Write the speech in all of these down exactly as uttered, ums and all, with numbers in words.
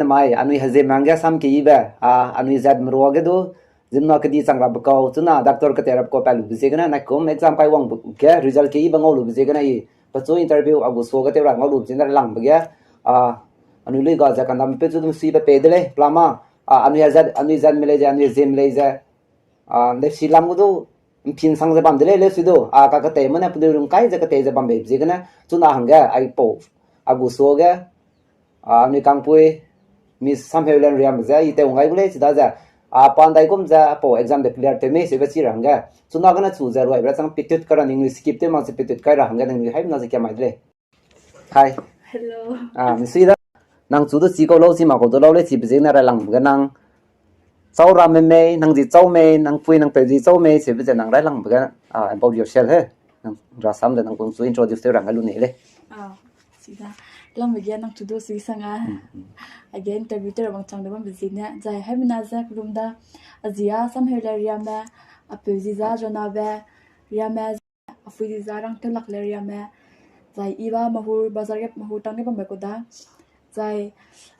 Mai, anui hezem hangge sam keyibe, a, anui zat merua ge du, ziemmena kedi chang rabe kau, chuna doctor ketei rabe kau pa lube ziegene, naikum exam kai wangbe ge, result keyibe ngau lube ziegene i, pechu interview a gu suage tew ra ngau lube ziegene langbe ge, a, anui lui ga ze kandam pe chu dum suibe pei de lei, pelama, a, anui zat, anui zat me lei ze, anui zem lei ze, a, lesi lam gu du, mpin sang ze bam de lei, lesi du, a, ka ketei mane, penui rung kai ze ketei ze bam bei ziegene, chuna hangge, aipau, a gu suage, a, anui kangpui, Miss Samheulen Riam ze, i tew ngai gu lei, chida ze, a, pa ndai gum ze, apau exam de clear tew mei, sebe chi ra hangge. Chuna gene chu ze ruai, bra chang pitut kai ra ningnui skip tew mak ze pitut kai ra hangge, ningnui haimena ze kia mai de lei. Hi. Hello. A, misui da. Nang chu du chi kau lau, chi mak kau du lau lei, chibe ziegene railangbe ge nang. Chau ramme mei, nang zi chau mei, nang pui, nang peu zi chau mei, sebe ze nang railangbe ge, a, about yourself he. Nang rasam ze nang kum chu introduce tew ra hangge lu nei lei. A, sida. Langbe ge nang chu du sui sang a. Age interview tew ra bang chang de bambe ziegene. Zai haimena ze kelum da. A zi a Samheulen Riame, a peu zi za Jonabe Riame, a pui zi za Rangteulakle Riame, zai i ba Mahur, bazar ge Mahur town ge bambe kau da. Zai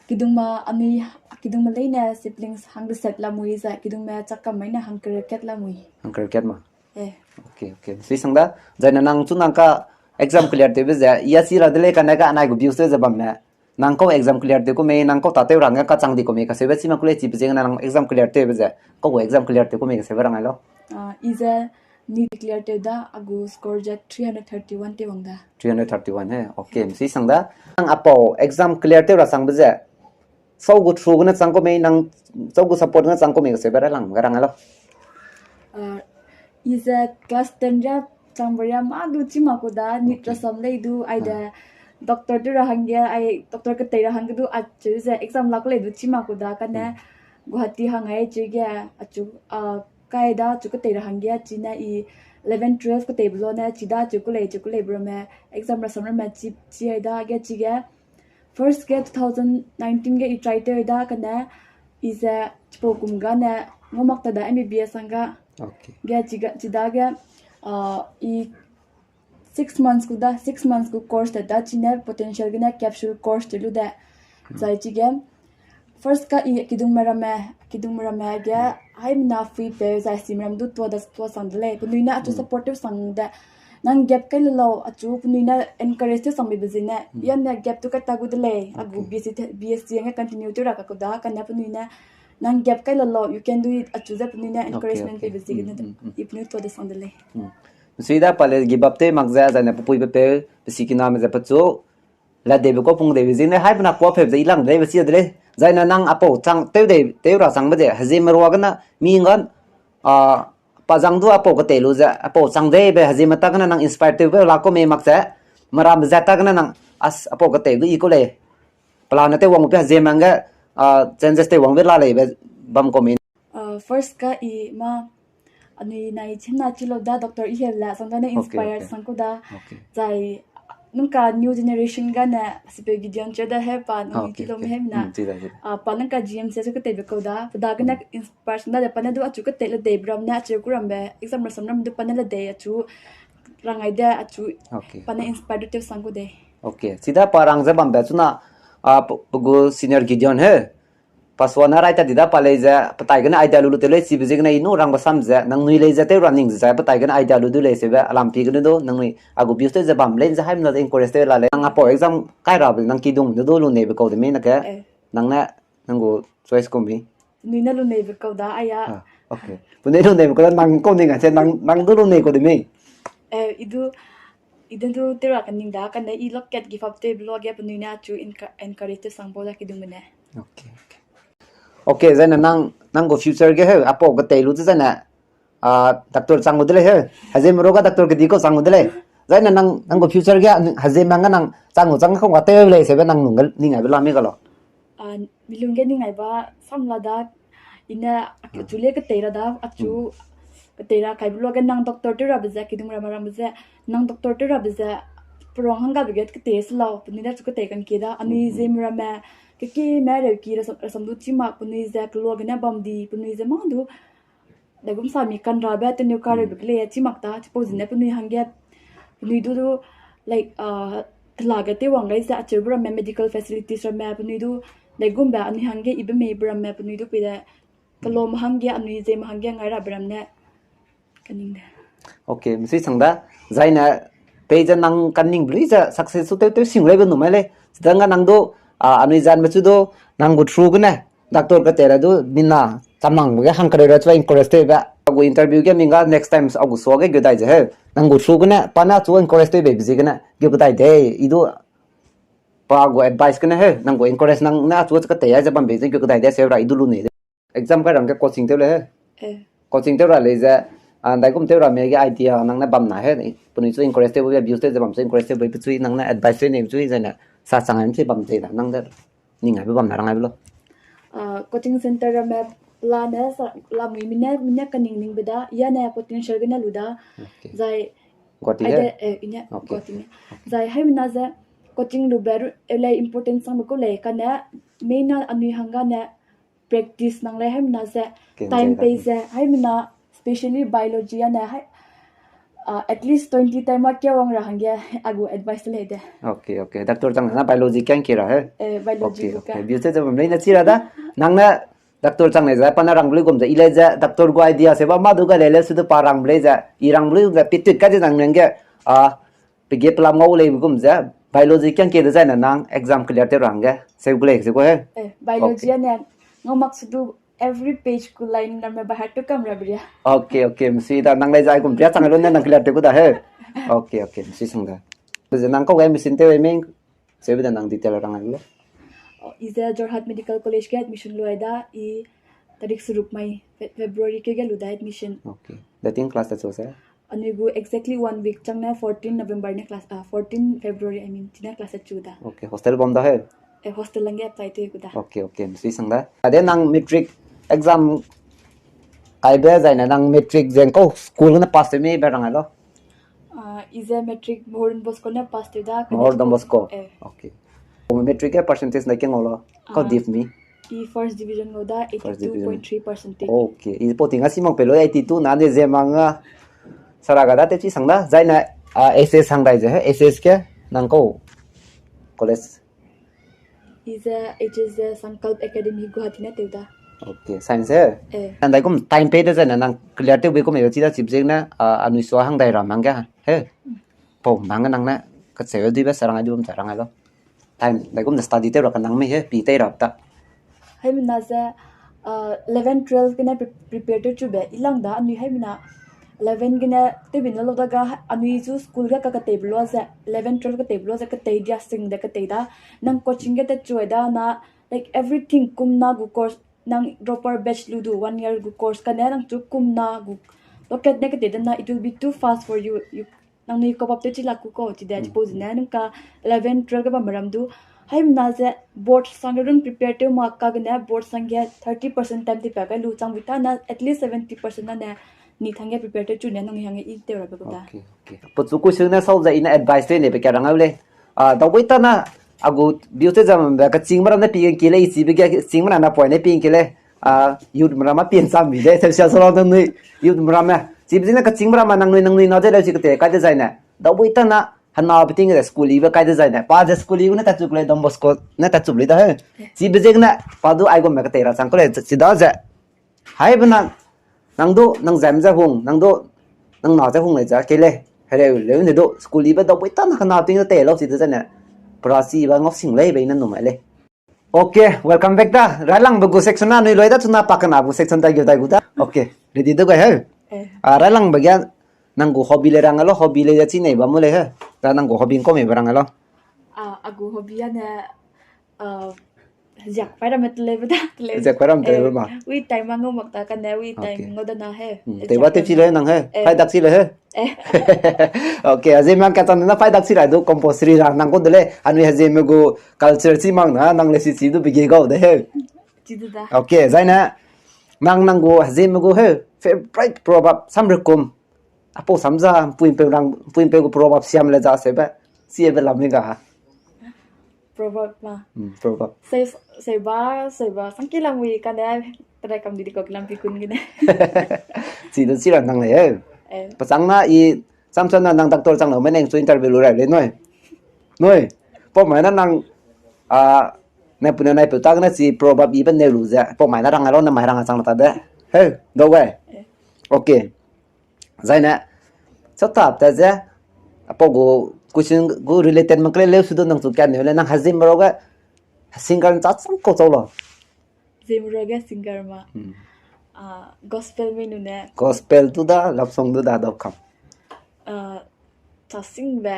kidungme anui, kidungme leine siblings hangdeset lamui, zai kidungme chakam mai ne hangkereu kat lamui. Hangkereu kat ma? Eh. Okay, okay. Sui sang da, zai ne nang chu nang ka exam clear tewbe ze, i a chi ra de lei kane ka anai gu views tew ze bamme. Nang kau exam clear tew ku mei, nang kau ta tew ra hangge kachang di ku mei, kaseube chi mak ku lei chibe ziegene nang exam clear tewbe ze, kau gu exam clear tew ku mei kaseube rang ai lau. A, i ze NEET clear tew da, a gu score ze three hundred thirty-one tew wang da. Three hundred thirty-one he, okay, misui sang da. Nang apau exam clear tew ra sangbe ze, sau gu through gene chang ku mei, nang sau gu support gene chang ku mei kaseube railangbe ge rang ai lau. A, i ze class ten ria changbe ria mâ du chi mak ku da, NEET rasam lei du, ai de doctor tew ra hangge, ai doctor ketei ra hangge du, acheu ze exam lak lei du chi mak ku da, kane Guwahati hang ai cheu ge, achu, a, kai da, achu ketei ra hangge, chine i eleven, twelve keteibe lu ne, chi da, achu ku lei, achu ku lei be ramme, exam rasam ramme, chi, chi ai da, ge chige, first ge two thousand nineteen ge i try tew da, kane, i ze chipau kum gane, ngau mak ta da MBBS hangge. Okay. Ge chi ga, chi dage, a, i six months gu da, six months gu course te da, chine potential gene capsule course te lu de. Zai chige, first ka i kidungme ramme, kidungme ramme ge, haimena pui peu zai sime ram du tua da, tua sang de lei. Penui ne achu support tew sang de. Nang gap kai le lau, achu penui ne encourage tew sang beibe zene. Yane gap tu kai ta gu de lei, a gu BSc te, BSc hangge continue tew ra ka ku da, kane penui ne, nang gap kai le lau, you can do it, achu ze penui ne encouragement peibe ziegene de. I penui tua de sang de lei. Misui da pa le give up tew mak ze, zai ne pe puibe peu, pe sikiname ze pechu, la deibe kau pung deibe ziegene, haimena kuâ peu ze i lang de lei, be chi de lei. Zai ne nang apau chang, tew dei, tew ra changbe de, hezeme ruagene, mi ngan, a, pa zang du apau ketei lu ze, apau chang deibe, hezeme ta gene nang inspire tewbe la ku mei mak ze, meram ze ta gene nang, as, apau ketei du i ku lei. Pelane tew wang pe hezeme hangge, a, changes tew wangbe la leibe bam ku mei. A, first ka i mâ, anui nai chimna chi lau da doctor i hel la, sang da ne inspire sang ku da. Zai, nungka new generation gane, sipeu Gideon cheu da he pa, nung chi lau me hemena. A, pa nungka GMC chu keteibe kau da, pe dagene inspire sang da de pa ne du achu ketei le dei be ram ne, achu ku rambe, exam rasam ram du pa ne le dei, achu rangai de, achu pa ne inspire du tew sang ku de. Okay, chida pa rang ze bambe chuna, a, pe gu senior Gideon he. Pa suana rai ta di da pa lei ze, petai gene idea lu lu tew lei chibe ziegene i nu rangbe sam ze, nangnui lei ze tew ra ning ze zai petai gene idea lu du lei sebe, alam pi gene du, nangnui a gu views tew ze bam lei ze haimena ze encourage tew la lei. Nang apau exam kai rabe nang kidung de du lu neibe kau de mei na ke, nang ne, nang gu choice ku mei. Penui ne lu neibe kau da, aya. Okay. Penui lu neibe kau da, nang kau ning a che, nang, nang du lu nei kau de mei. Eh, i du, i du du tew ra kaning da, kane i lak kat give up tewbe luage penui ne achu encourage tew sang bau da kidungme ne. Okay, okay. Okay, zai ne nang, nang gu future ge heu, apau ketei lu ze zai ne, a, doctor chang gu de lei heu. Hezeme ruage doctor kedi kau chang gu de lei. Zai ne nang, nang gu future ge, hezeme hangge nang chang gu chang kau ga tew lei sebe nang nung ge ning aibe la mei ga lau. A, mi lung ge ning aiba sam la da, i ne, achu le ketei ra da, achu ketei ra kaibe luage nang doctor tew rabe ze, kidung ramme ramme ze, nang doctor tew rabe ze, peruang hanggabe ge ketei se lau, penui ne chu ketei kangkie da, anui ziemme ramme, kekime reuki rasam, rasam du chi mak, penui ze keluagene bam di, penui ze mâ du, daigum sa mi kanrabe, teneu kareube kelei chi mak ta, chipau zene penui hangge, penui du du, like, a, telage tew wang gai ze acheube ramme, medical facilities ramme, penui du, Daigumbe anui hangge ibe mei be ramme penui du pei de. Kelom hangge anui ze me hangge ngai ra be ram ne. Kaning de. Okay, msi sang da. Zaine pei ze nang kaning blui ze success su tew tew sing lei be nu mai lei. Sidanga nang du, a, anui zan me chu du nang gu through gene doctor ka te ra du mina chamang ge hang kare ra chu encourage tew ba. Agu interview ge mingga next time agu sua ge gu dai ze he. Nang gu through gene pa na chu encourage tew be bizi gene gu dai de. I du pa gu advice gene he. Nang gu encourage nang na chu ka te ya ze bam be ze gu dai de se ra i du lu ne. Exam kai rang ge coaching tew le he. Eh. Coaching tew ra lei ze, a, ndaigum tew ra me ge idea nang ne bam na he. Penui chu encourage tew be views tew ze bam chu encourage tew be pe chui nang ne advice tew ne chui zaine sa chang hem chui bam ze da nang de. Ning ai be bam na rang ai be lo. Ah, coaching center ramme la ne sa la mui mine mine kaning ning be da ya ne potential gene lu da. Okay. Zai Guwahati ai he? De, eh, ine, okay. Guwahati ne. Zai hai mina ze coaching lu be ru ele important sang be ko lei kane main na anui hangga ne practice nang lei hai mina ze. Time pei ze hai mina specially biology ane hai, uh, at least twenty time ma kia wang ra hangge agu advice lei de. Okay, okay. Doctor chang na biology kiang ki ra he. Eh, biology okay, okay. Biology ze bam lei na chi ra da. Nang na doctor chang lei ze pa na rang blui gum ze i lei ze doctor gu idea se ba ma du ga lei le su du pa rang blei ze i rang blui ze pitut ka ze nang nang ge, a, pege pelam ngau lei gum ze biology kiang ke de zaine nang exam clear tew rang ge se gu lei se gu he. Eh, biology ane ngau mak su du every page ku line number by heart to kam ra bria. Okay, okay. Msi da nang lei zai gum bria chang lo ne nang clear tew gu da he. Okay, okay. Msi sang da. Ze nang kau ge machine tew ming. Sebe da nang detail rang ai lo. Oh, i ze Jorhat Medical College ke admission lu ai da i tarik seruk mai Fe-, February ke ge lu da admission. Okay. Dating class ta chu se? Anui gu exactly one week chang ne fourteen November ne class, ah, fourteen February, I mean, chine class ta chu da. Okay. Hostel bam da he? Eh, hostel lang ge apply te gu da. Okay, okay. Msi sang da. Ade nang matric exam kai be zaine nang matric zeng kau school ne pass te mi be rang ai lo. Ah, i ze matric Mahur Don Bosco ne pass tew da. Mahur Don Bosco. Eh. Okay. Matric ke percentage na ke ngau lo. Kau div mi? I first division ngau da, eighty two point three percentage. Okay. I po ting a si mak pe lo eighty two na ne ze mang a. Sara ga da te chi sang da. Zaine, ah, S S sang dai ze he. S S ke nang kau college. I ze H S Z Sankalp Academy Guwahati ne tew da. Okay, science he? Eh. Nang dai kum time pei de zaine nang clear tew be kum e chi da chip zeng ne, ah, anui sua hang dai ra mang ge he. Pau mang nang ne ka cheu di be sa rang ai di bam sa rang ai lo. Time dai kum de study tew ra ka nang me he pi tei ra ta. Hai mina ze, ah, eleven twelve gene pre-, prepare tew chu be i lang da anui hai mina eleven gene tew bin lo da ga anui zu school ga ka katei be lo ze eleven twelve katei be lo ze katei dia sing de katei da. Nang coaching ge te chu da na, like, everything kum na gu course nang dropper batch lu du one year gu course kane nang chu kum na gu loket ne katei da na it will be too fast for you. You nang nui cope up te chi la ku ko chi de chi po zine nang ka eleven twelve ga bam ram du. Hai mina ze board sang ge run prepare tew ma ka gene board sang ge thirty percent time ti pa kai lu chang wita na at least seventy percent na ne ni thang ge prepare tew chu ne nang ni hang ge i tew ra be ku da. Okay, okay. Pe chu ku sing ne sau ze i ne advice te ne be ka rang au le. Ah, da wita na agu biu te zam be ka ching maram ne pi gen ki le i chi be ge ching maram na poi ne pi gen ki le. Ah, youth mram a pian cham bi de, social solo nang nui, youth mram a. Chibe zene kaching mram a nang nui, nang nui na de leu chi kate kai de zaine. Da wita na, hana beting de school ibe kai de zaine. Pa ze school ibe ne ta chuk le, Don Bosco ne ta chuk le da he. Chibe zene, pa du ai gum me kate ra chang ko le, chi da ze. Hai be na, nang du, nang zam ze hung, nang du, nang na ze hung le za ke le. Hereu le ne du, school ibe da wita na hana beting de te lau chi de zaine. Pra chi ba ngau sing le be ne nu mai le. Okay, welcome back da. Railangbe gu section na nui loi da chuna pa kena gu section da gu da gu da. Okay, ready da gai he. Eh. Ah, railangbe ge nang gu hobby le rang lo, hobby le ya chi nei ba mu le he. Da nang gu hobby ko me ba rang lo. Ah, a gu hobby ya ne, ah, ziak pai ram te le ba da, te le. Ziak pai ram te le ba ma. Eh, wi time ma ngau mak ta kane, wi time ngau da na he. Hmm, te ba te chi le nang he. Eh. Pai dak chi le he. Eh. Okay, Hazeme hang kachang na pai dak chi rai du compulsory ra nang ko de le, anui Hazeme gu culture chi mang na, nang le si chi du bigi gau de he. Chi du da. Okay, zaine, nang nang gu Hazeme gu he, favorite proverb, sam rekum. Apo sam za, puimpeu rang, puimpeu gu proverb siam le za se be, si e be lam mi ga ha. Proverb ma. Hmm, proverb. Sei, sei ba, sei ba, sang ki lam wi kane, tadai kam di di ko ki lam pi kun gine. Chi du chi ra nang le he. Eh. Pasang na i, Samson na nang doctor chang lo me neng chu interview lu rai le noi. Noi. Pau mai na nang, ah, Ne pune nai peu ta gene chi proverb i be neu lu ze, pau mai na rang a lo, ne mai rang a chang ta de. Heu, dau gai. Okay. Zaine, sa ta te ze, apau gu question gu related mak le leu su du nang chu kan ne le nang Hazeme rau ge singer cha chang kau chau lo. Zeme rau ge singer ma. Hmm. Ah, gospel mei nu ne. Gospel du da, love song du da, dau kam. Ah, cha sing be,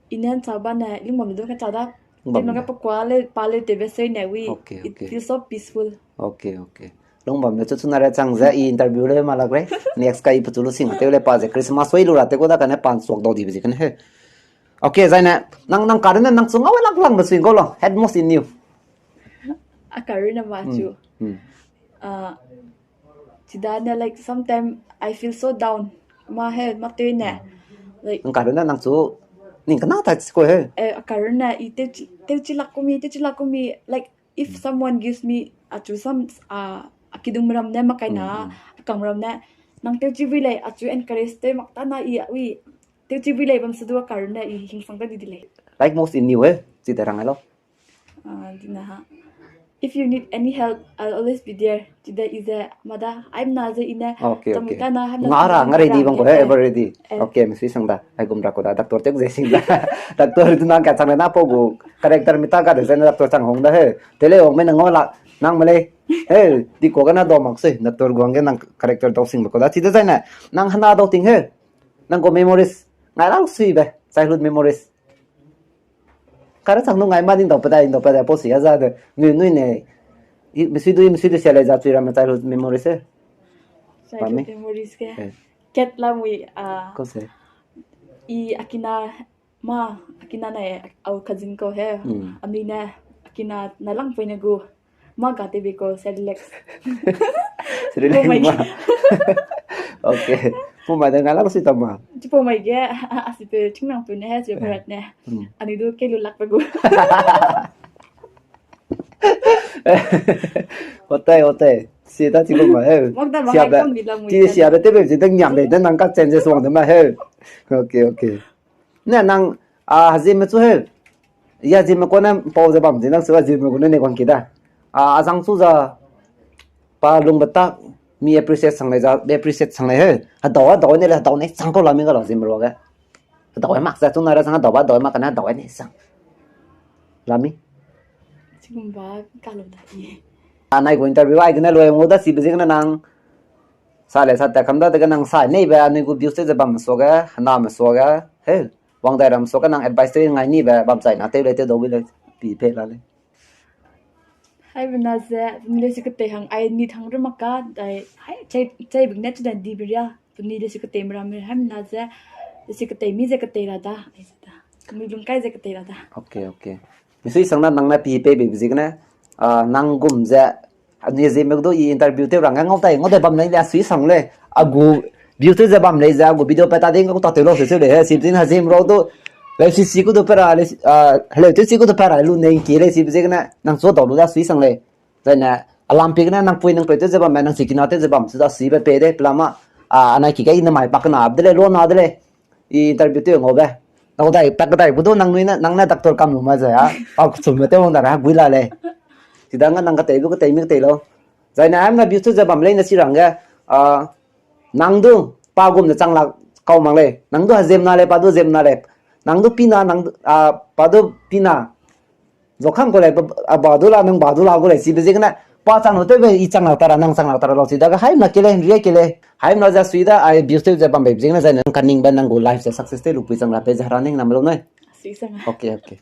inen cha ba ne, ling bam du ka cha da. Ling bam ling du. Ka pakua le, pa le te be sei ne wi. Okay, okay. It feels so peaceful. Okay, okay. Lung bam le chu chu na re chang ze, i interview le ma lak re. Next ka i pechu lu sing te le pa ze Christmas wei lu ra te ko da ka ne pan suak dau di be zi ka ne he. Okay, zaine, nang, nang karune nang chu ngau lak lang be sui ngau lo, head most in you. A karune ma chu. Hmm. Ah, chida ne, like, sometimes I feel so down. Ma he, ma tew ne. Hmm. Like, nang karune nang chu, ning kena ta chi ko he. Eh, a karune, i tew chi, tew chi lak kumi, tew chi lak kumi, like, if someone gives me, a chu some, ah, a kidung meram ne, ma kai na, hmm, hmm, a kang meram ne, nang tew chi wi lei, a chu encourage tew mak ta na i, wi, tew chi wi lei bam se du a karune, i hingsang ta di di lei. Like most in you, eh, chi te rang ai lo. Ah, dina ha. If you need any help, I'll always be there. Chida i ze, mada, ai mna ze i ne, okay, okay. Nga ra, nga ready bang ko he, ever ready. Eh. Okay, mi sui sang da. Ai gum ra ko da, doctor tek ze sing da. Doctor du nang ka chang na pau gu character mi ta ka de ze na doctor chang hong da he. Tele hong me na ngau la, nang me lei. He, di ko ga na dau mak sui, doctor guang ge nang character dau sing be ko da. Chida zaine, nang hena dau ting he. Nang gu memories, ngai lang sui be, childhood memories. Kare chang nu ngai ma ding dau pe dai, ding dau pe dai, pau si a za de, nui, nui ne, i, mi sui du, i, mi sui du sia lei za chui ramme childhood memories e. Childhood memories ke. Eh. Kat la mui, ah, ko se. I akina, ma, akina ne, au cousin ko he. Hmm. Ami ne, akina na lang pui ne gu. Ma ga te be ko, Cerelac. Cerelac ma. Okay. Pau mai de ngai lang sui ta ma. Chi pau mai ge, a, a, a si pe ting nang pe ne he, si pe rat ne. Hmm. Ani du ke lu lak pe gu. Hotai, hotai. Si ta chi pau mai he. Mak da ma sia hai be, kon di la mui ti ta. Sia be te be chi de ngiam de, de nang ka changes wang de ma he. Okay, okay. Ne nang, a, Hazeme chu he. Ya Zeme ko ne pau ze bam zi nang su Zeme gu ne ne guang ki da. A, a zang chu za pa lung be tak mi appreciate sang lei za, be appreciate sang lei he. Hedau, hedau ne le, hedau ne chang kau la mi ga la Zeme rua ge. Hedau e mak za chu na ra sang hedau ba, hedau e mak ka na hedau ne sang. La mi. Chigum ba ka lo da i. A nai gu interview ai gene loi ngu da si be zi gene nang. Sa le sa ta kam da de ge nang sa nei be anui gu views te ze bam me suage, hena me suage, he, wang dai ram suage nang advice te ngai ni be bam chai na tew lei tew dau bi lei, pi pe la lei. Hai bena ze, ni le si ketei hang, ai ni thang ru maka, dai, hai, chai, chai bing ne chu dan di beria, ni le si ketei mera me, hai bena ze, le si ketei mi ze ketei ra da, ai ze da. Mi lung kai ze ketei ra da. Okay, okay. Mi sui sang na nang na pi pe be zi gene, a, nang gum ze, Anui Zeme gu du i interview tew rang ngau tai, ngau tai bam lei le sui sang lei. A gu view tew ze bam lei ze, a gu video pe ta ding ngau ta tew lo se se lei he, si tin Hazeme rau du, lei si si gu du pe ra, lei si, a, heleu tew si gu du pe ra, lu neng ki lei si be ze gene, nang chu dau lu da sui sang lei. Zaine, a lam pi gene nang pui nang pui tew ze bam me, nang si kina tew ze bam, su da si be pe de, pelama, a, anai ki ge i ne mai pak na, de lei, lo na de lei. I interview tew ngau be. Nang dai, tak dai, bu du nang nui na, nang na doctor kam lu ma ze, a, pau kuchum me tew wang da ra, gui la lei. Chida nga nang ketei bu ketei mi ketei lo. Zaine, am na views tew ze bam lei na si rang ge, a, nang du, pa gum ze chang la kau mak lei. Nang du Hazeme na lei, pa du Zeme na lei. Nang du pina, nang du, a, pa du pina. Zo khang ko lei, a ba du la, nang ba du la gu lei, si be ziegene, pa chang lu tew be, i chang la ta ra, nang chang la ta ra lau, si dage, haimna ke lei, ria ke lei, haimna ze sui da, ai views tew ze bam bei ziegene, zai nang kaning be, nang gu life ze success tew lu pui chang ra pe ze hera ning na me lau nui. Sui sang. Okay, okay.